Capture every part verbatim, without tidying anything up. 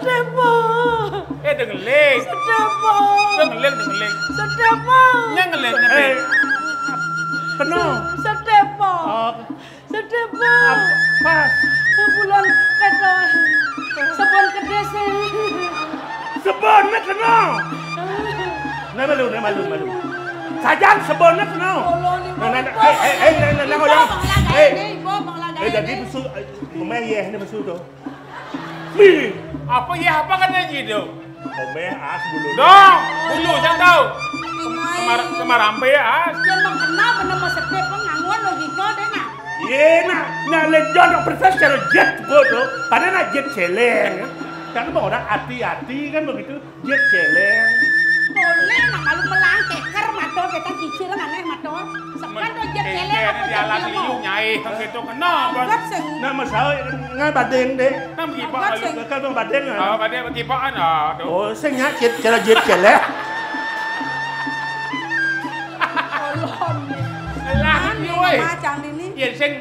Sedepo. Eh, dengeling. Sedepo. Dengeling, dengeling. Sedepo. Nyang ngeling, ngeling. Eh, kena. Sedepo. Oh. Sedepo. Pas. Bulan kata. Sebon kedis. Sebon kena. Nah, malu, nah, malu, malu. Sajan sebon kena. Nah, nah, nah, eh, eh, eh, nah, nah, nah, Ibu, yang, Bang Lagai, eh, ini, Ibu, Bang Lagai, eh, jadi ini. Besu, eh, pemain ya, ini besu tuh. Ih, apa ya, apa kan aja itu? Omeh as bulu. Dong, bulu saya tahu. Semar, semar ampe as. Dia mah kenal bener mah sedih, penganguan logika deh, nah. Iya, nah, nah, legend persis cara jet bodoh. Padahal nak jet celeng. Kan orang hati-hati kan begitu, jet celeng. Boleh, nah, malu melangkeker, mata kita cicil, aneh mata. Sekan tuh jet celeng apa jet lemah? Nyai, kan gitu, kenapa? Agak sing. Nah, masalah nggak badeng deh. Nah, begibak malu. Bakal bang badeng, ah. Oh, badeng begibakan, ah, tuh. Oh, sing nyakit, cara jet celeng. Tolong. Lah, ini, woi. Macam ini. Iya, sing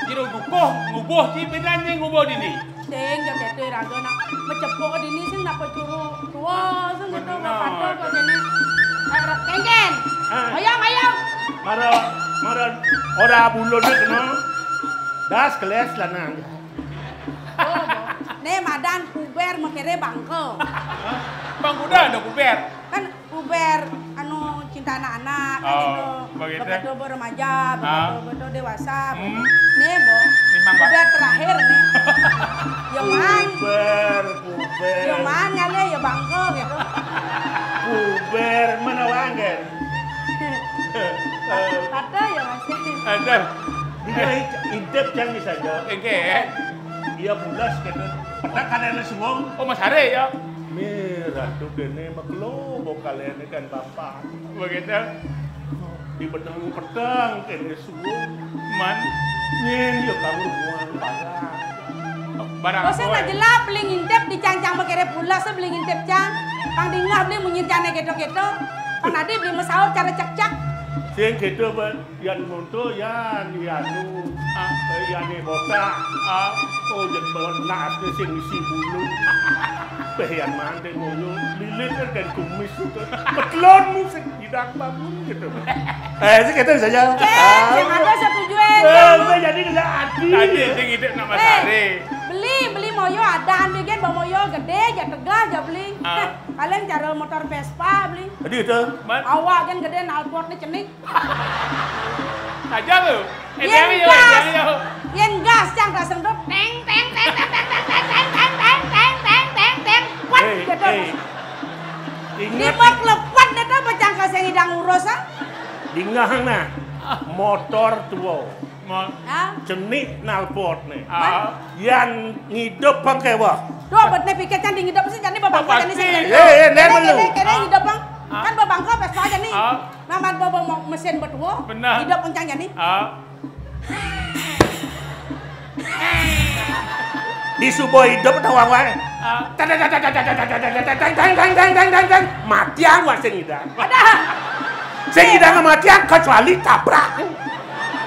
jero dukuh, ngubuh, ci bedanya ngubuh dini. Sing, jam satu raga nak mecepok dini, sing napa curu tua, sing gitu, bener. Apa tuh, kok gini? Ayo, kengken. Ah. Ayo, ayo. Mara, mara, ora bulun kena. Das keles lanang. Oh, nih, madan puber, makere bangke. Hah? Bang Kuda ada puber? Kan puber, anu, cinta anak-anak, kan. Oh, gitu. Begitu. Begitu remaja, begitu, begitu dewasa, begitu. Nih, Bo. Memang, Pak. Puber terakhir, nih. Yang man. Puber, puber. Yang man, ngale, ya bangke, gitu. Puber, mana wangger? Kata ya, Mas. Ada. Dia intip yang bisa jawab. Oke. Iya, bulas, gitu. Pernah kan ada suwung? Oh, Mas Hare, ya. Mirah tuh kene makelo, bokal ini kan bapak. Begitu. Di peteng-peteng kene suwung. Man. Nyen, ya, kamu buang parang. Barang. Kok saya apa, nggak ya? Jelas beli ngintip di cang-cang makere bulas, beli ngintip cang. Pang dingah beli munyi jane keto-keto. Pang tadi beli mesaur cara cek-cek. Sing keto, Bang. Yan monto, yan, yanu, ah, eh, yane botak. Ah. Oh, yen benak sing isi bulu. Beh, yan mante moyo, lilit kan dari kumis itu. Petlonmu sing tidak bangun gitu. Eh, sing gitu bisa aja. Oke, ah, sing ada setuju, eh, eh, kamu. Saya jadi kena hati. Tadi sing ide nak Mas Hare. Beli, beli moyo ada, ambil gen bawa moyo gede, ya tegah, ya beli. Ah. Paling cara motor Vespa beli. Jadi itu. Man. Awak kan gede, knalpot ni cenik. Aja lu. Yen gas, yen gas, cang raseng tuh, teng, teng, teng, teng, kuat, eh, gitu. Eh. Ingat. Lima kelepat deh tuh, pecah kasih ngidang urus, ah. Dingah nah, motor tua. Mo-, ah? Cenik knalpot nih. Ah. Yan ngidup bang kewah. Duh, buat nih pikir kan di ngidup sih, jadi bapak kan ini sih. Eh, eh, nih, kene, kene, kene ngidup bang. Ah. Kan bapak kau pas aja nih. Ah. Mamat bawa, bawa mesin betua. Benar. Hidup kencang ya nih. Ah. Di subuh hidup tahu apa? Ah. Teng, teng, teng, teng, teng, teng, teng, teng, teng, teng, teng, teng, teng. Matian wah sing ngidang. Ada. Sing ngidang matian kecuali tabrak.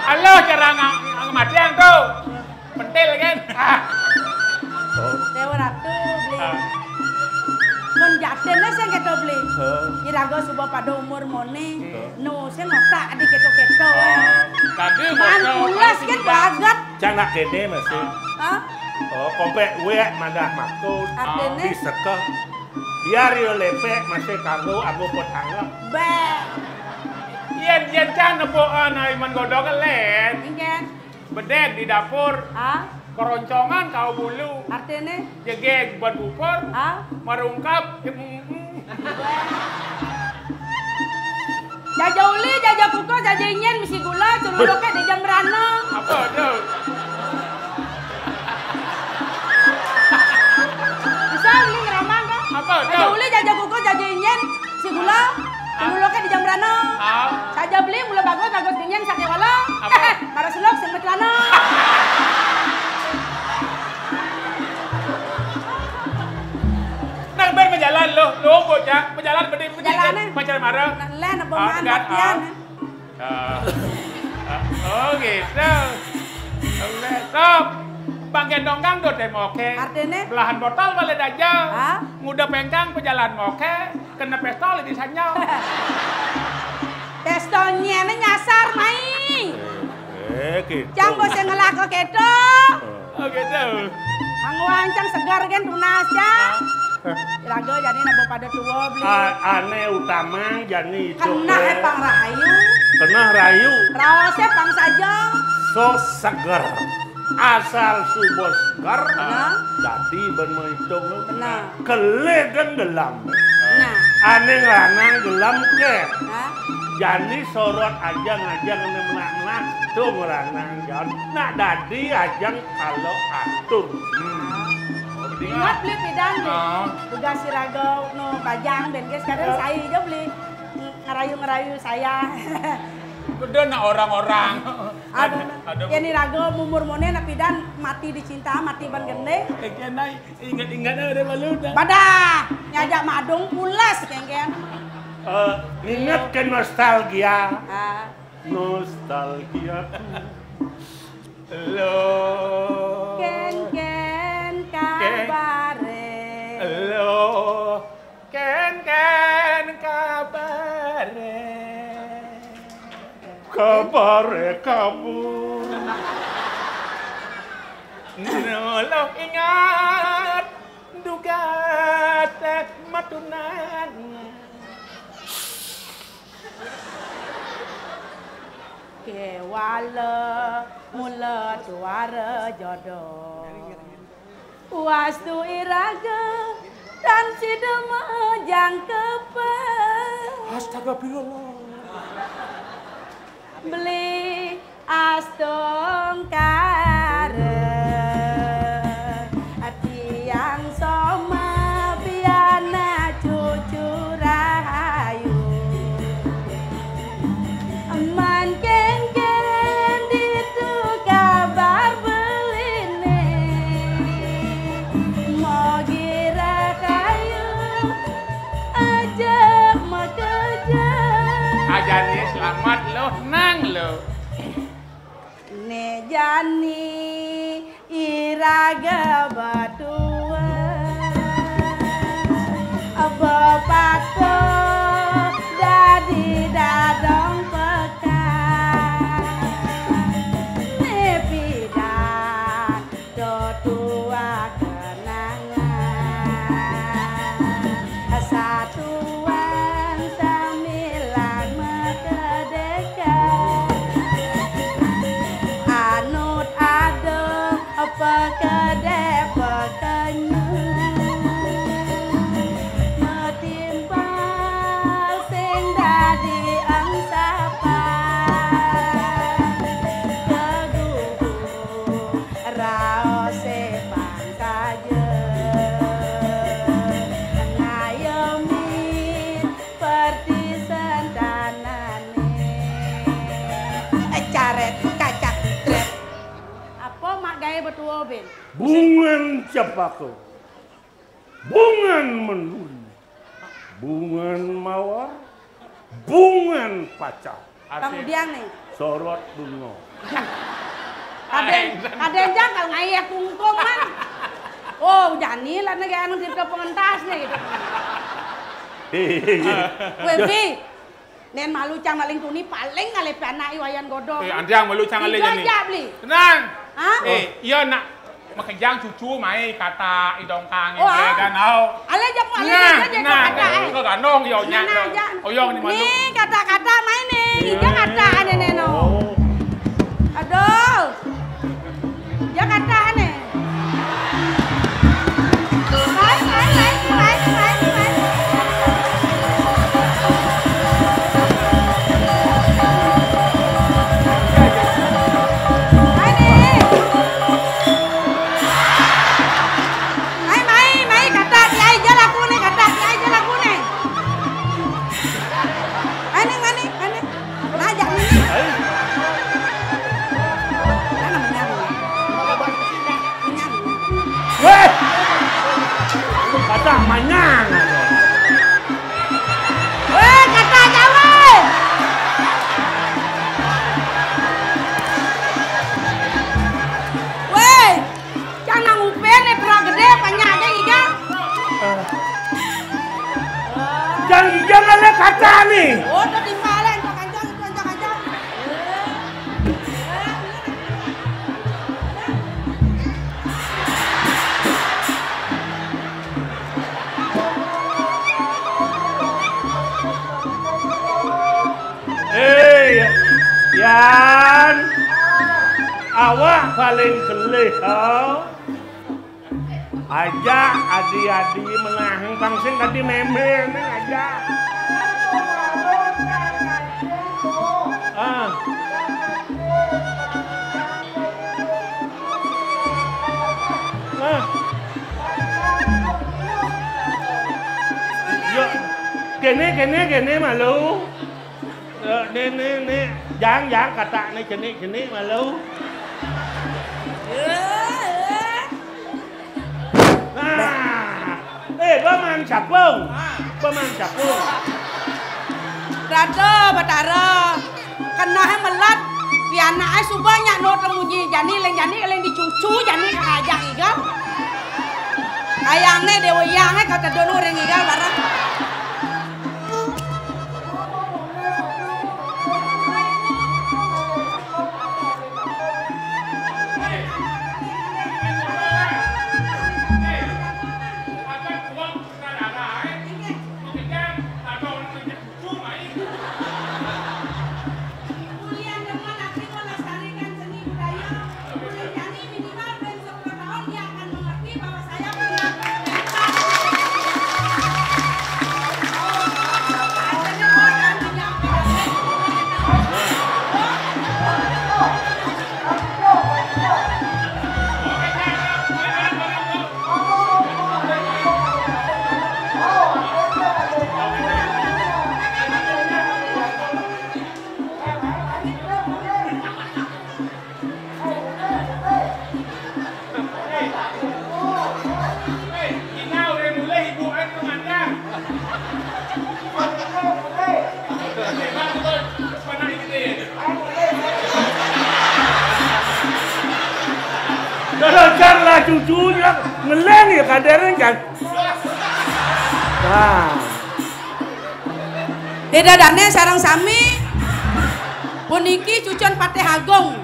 Halo, cara ngang, ngang matian tuh. Pentil kan? Ah. Dewa Ratu beli. Ah. Mun jatin lah sing keto beli. Heeh. Iraga suba pada umur mone. Heeh. No, sing otak di keto-keto. Ah. Tadi man motor pulas kan bagat. Cang nak kene masih. Ah. Hah? Oh, kompek wek madah makut. Artine? Di seke. Biar yo lepek masih kanggo anggo pot anggap. Be. Yen, yen cang nepuk ana iman godok len. Inggih. Bedeg di dapur. Ah? Keroncongan kau bulu. Artine? Jegeg ban bupor. Ah? Merungkap. Jaja uli, jaja kukus, jaja inyen, misi gula, curuluke di jam rana. Apa tuh? Bisa beli ngeramang kan? Apa tuh? Jaja uli, jaja kukus, jaja inyen, misi gula. Dulu ke di jam rana. Ah. Saja beli mula bagus, bagus genyen sake wala. Apa? Para selok sing becelana. Nang ben menjalan lo, lo bocah, menjalan bedi bedi. Jalan, eh. Pacar marah. Nah, len apa ah, man enggak, matian, ah. Eh. Ah. Ah. Oh gitu. Oke, stop. Bang gendong dangdut deh moke. Artine? Belahan botol bale dajal. Hah? Nguda pengkang pejalan moke, kena pistol di sanyal. Pistolnya ini nyasar, Mai. Eh, gitu. Cang bos yang ngelak kok kedo. Oh, gitu. Anguan cang segar kan tunas ya. Raga jani nabo pada tua beli. A-, ane utama jani itu. Kena eh pang rahayu. Kena rayu. Raosnya pang saja. So seger. Asal subuh seger. Nah. Dadi ben maitung. Benar. Kele kan gelam. Nah. Ane ngranang gelam ke. Nah. Jani sorot aja ngajang ane menak-menak. Tuh ngranang jan. Nah dadi ajang kalau atur. Hmm. Ingat beli pidan beli. Ah. Tugas si raga no bajang ben guys kadang saya aja beli ngerayu-ngerayu saya. Udah nak orang-orang. Aduh, aduh. Ya ni raga mumur mone nak pidan mati dicinta, mati ban gende. Eh, kena ingat-ingat ada malu dah. Badah, ngajak madung pulas kengken. Eh, ingat ke nostalgia. Ah. Nostalgia. Lo. Ken ken kabare. Lo. Ken ken kabare. Kabare kabur. Nolo ingat dugat matunan. Kewala mula tuara jodoh. Wastu iraga dan sida majangkepa. Astagfirullah. Beli astungkara tiang soma piana cucu rahayu. Man kengken ditu kabar beline. Mogi rahayu aja makeja. Ajane selamat lo, nang lo. Ne jani iraga batua bapatuh dadi dadong pekan. Ne pidan tetua kenangan. Satuan samilan makedeka. Anut ada apa kede pekenyu. Metimpal sing dadi angsapan. Teguh raose pangkaja ngayomin pertisentanane. Caret kacak tret. Apa mak gawe betua ben? Bungan cepaka. Bungan menduri. Bungan mawar. Bungan pacar. Kamu diang nih. Sorot bunga. Kaden, kaden jangkal ngayek kungkung man. Oh, jani lah nege anu tirta pengentas nih gitu. Weh, Bi. Nen malu cang maling tuni paling ngale pianak i wayan godong. Eh, antiang malu cang ngale jani. Aja beli. Tenang. Hah? Eh, iya nak. Makejang cucu mai kata idongkang. Oh, ah. Kan au. Ale jak mau ale nah, jak nah, kata eh. Kau ganong yo nyak. Nah, nah, oyong ni malu. Ni kata-kata mai ni. Ija kata ane neno. Oh. Aduh. Ija kata ane. Mai, mai, mai, mai, mai, mai. Mai ni. Mai, mai, mai, kata kiai ja laku ne, kata kiai ja laku ne. Mai ni, mai ni, mai ni. Raja ni. Mana manyang? Manyang. Weh! Kata manyang. Weh, kata Jawa. Weh! Oh, udah timpalin, kancang-kancang, itu kancang-kancang. Eh, Yan, awak paling kelih, ha? Aja adi-adi menahang pang sing tadi mémé, nang aja. Ah. Ah. Yo, kéné, kéné, kéné malu. Eh, né, né, né. Jang, jang, kata né cenik-cenik malu. Nah. Eh, paman capung. Paman capung. Rada Batara. Kenahé melat. Pianakané suba nyak no temunyi jani, leng jani, leng dicucu jani, kajang igal. Kayangné Déwa Hyangé katedun ring igal bareng. Dasar lah cucunya ngeleng ya kadang kan. Nah. Ida dané sareng sami. Puniki cucun Patih Agung.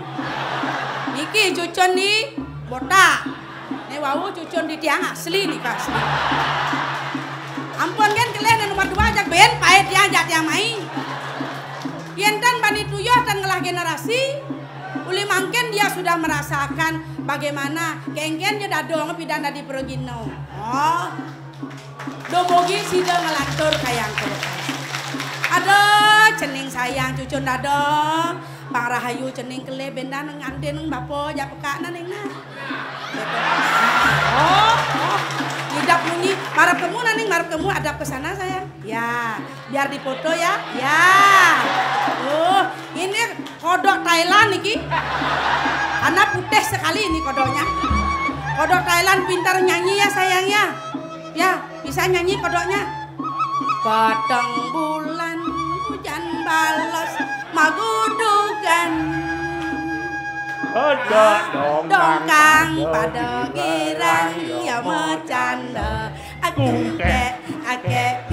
Niki cucun di botak. Né wau cucun di tiang asli nika asli. Ampun kan kelih né nomor dua ajak ben paé tiang jak tiang mai. Yén tan bani tuyuh tan ngelah generasi, uli mangkin dia sudah merasakan bagaimana kéngkén ja dadong pidan dadi pragina. Oh. Dumugi sida nglantur kayang. Aduh, cening sayang cucun dadong. Pang rahayu cening kelih bendan ngantin bapa jak pekak nah ning nah. Oh, oh. Idap munyi, marep kemu nah ning, marep kemu, adap ke sana sayang. Ya, biar dipoto ya. Ya. Oh, ini kodok Thailand niki. Ana putih sekali ini kodoknya. Kodok Thailand pintar nyanyi ya sayang ya. Ya, bisa nyanyi kodoknya. Patang bulan hujan balas magudugan. Ada dongkang pada girang ya macanda. Akungkek, akek,